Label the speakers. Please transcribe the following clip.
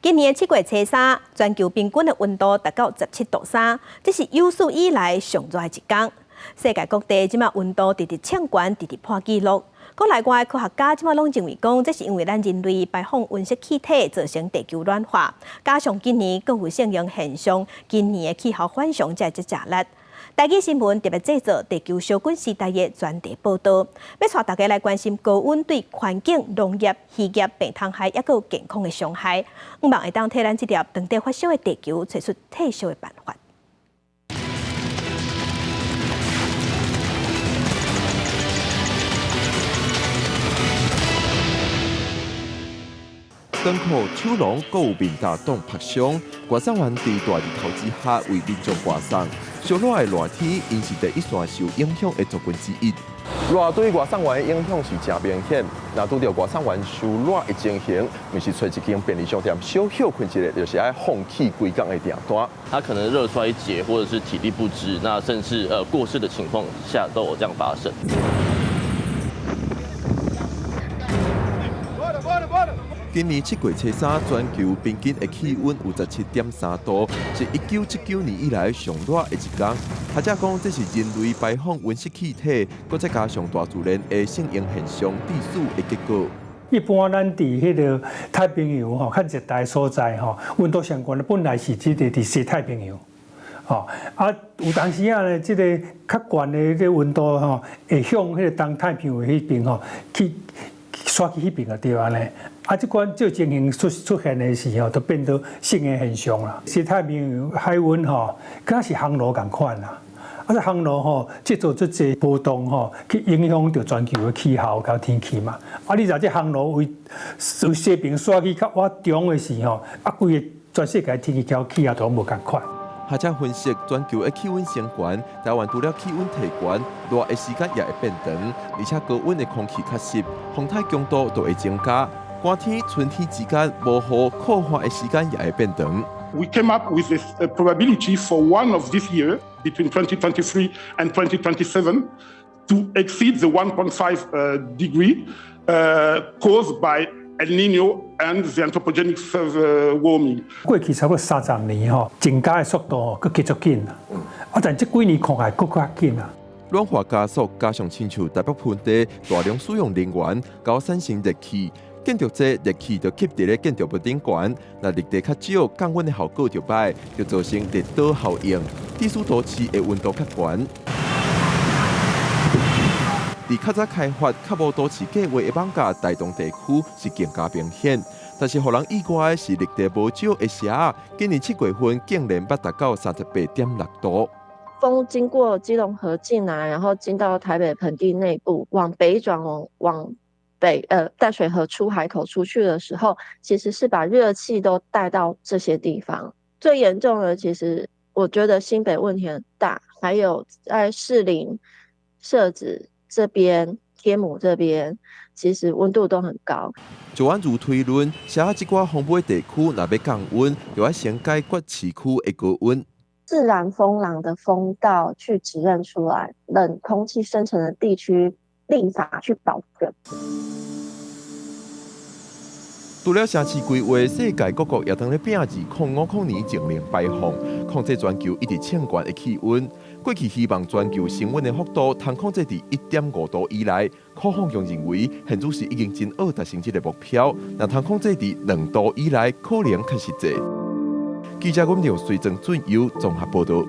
Speaker 1: 今年七月初三，全球平均的溫度達到17度3，這是有史以來上熱的一天。世界各地這馬溫度直直衝懸，直直破紀錄。國內外科學家這馬攏認為講，這是因為咱人類排放溫室氣體造成地球暖化，加上今年閣有聖嬰現象，今年的氣候反常才會這濟力。台語新聞特別製作地球燒滾時代的專題報導，欲帶大家來關心高溫對環境、農業、漁業、病蟲害抑閣有健康的傷害。向望會當替咱這粒當地發燒的地球揣出退燒的辦法。
Speaker 2: 燈庫、手籠閣有面罩擋曝傷，外送員佇大日頭之下為民眾外送。燒熱的熱天，𪜶是第一線受影響的族群之一。熱對外送員的影響是誠明顯。若拄著外送員受熱的情形，毋是揣一間便利商店小歇睏一下，就是愛放棄規工的訂單。
Speaker 3: 他可能熱衰竭，或者是體力不支，那甚至過世的情況下都有這樣發生。
Speaker 2: 今年七月初三，全球平均的氣溫有17.3度，是1979年以來上熱的一天。學者講，這是人類排放溫室氣體，閣再加上大自然的聖嬰現象致死的結果。
Speaker 4: 一般咱佇彼個太平洋吼，較熱帶所在吼，溫度上懸的本來是這個佇西太平洋，吼啊有當時仔呢，這個較懸的這個溫度吼，會向彼個東太平洋彼邊吼去徙去彼邊就對按呢。啊，這款這情形出現的時候，就變做聖嬰現象啦。西太平洋海溫吼，敢若是烘爐仝款啦。啊，這烘爐吼，製造足濟波動吼，去影響著全球的氣候佮天氣嘛。啊，你若這烘爐為為西邊徙去較倚中的時候，啊，規个全世界天氣佮氣候都無仝款。
Speaker 2: 學者分析，全球的氣溫升懸，台灣除了氣溫提懸，熱的時間也會變長，而且高溫的空氣較濕，風颱強度就會增加。寒天、春天之間無雨、酷旱的時間也會變長。
Speaker 5: We came up with a probability for one of this year between 2023 and 2027 to exceed the 1.5 degree caused by El Niño and the anthropogenic warming。
Speaker 4: 過去差不多30年吼，增加的速度吼，閣加足緊啊！啊，但這幾年看起來閣較緊啊。
Speaker 2: 暖化加速，加上親像台北盆地大量使用能源，佮產生熱氣。建築這熱氣就吸佇咧建築物頂懸，若綠地較少，降溫的效果就䆀，就造成熱島效應，致使都市的溫度較懸。佇較早開發、較無都市計畫的艋舺、台東地區是更加明顯。但是，予人意外的是，綠地無少的社仔，今年七月份竟然捌達到38.6度。
Speaker 6: 風經過基隆河進來，然後進到台北盆地內部，往北轉往北淡水河出海口出去的時候，其實是把熱氣都帶到這些地方。最嚴重的，其實我覺得新北問題很大，還有在士林、社子這邊、天母這邊，其實溫度都很高。
Speaker 2: 就按如推論，社仔這寡風尾地區若欲降溫，就愛先解決市區的高溫。
Speaker 6: 自然風廊的風道去指認出來，冷空氣生成的地區，立法去保證。
Speaker 2: 除了城市規劃，世界各國也當咧拼2050年淨零排放，控制全球一直衝懸的氣溫。過去希望全球升溫的幅度通控制佇1.5度以內，科學家認為現此時已經真僫達成這个目標。若通控制佇2度以內，可能較實際。記者阮劉隨正俊優綜合報導。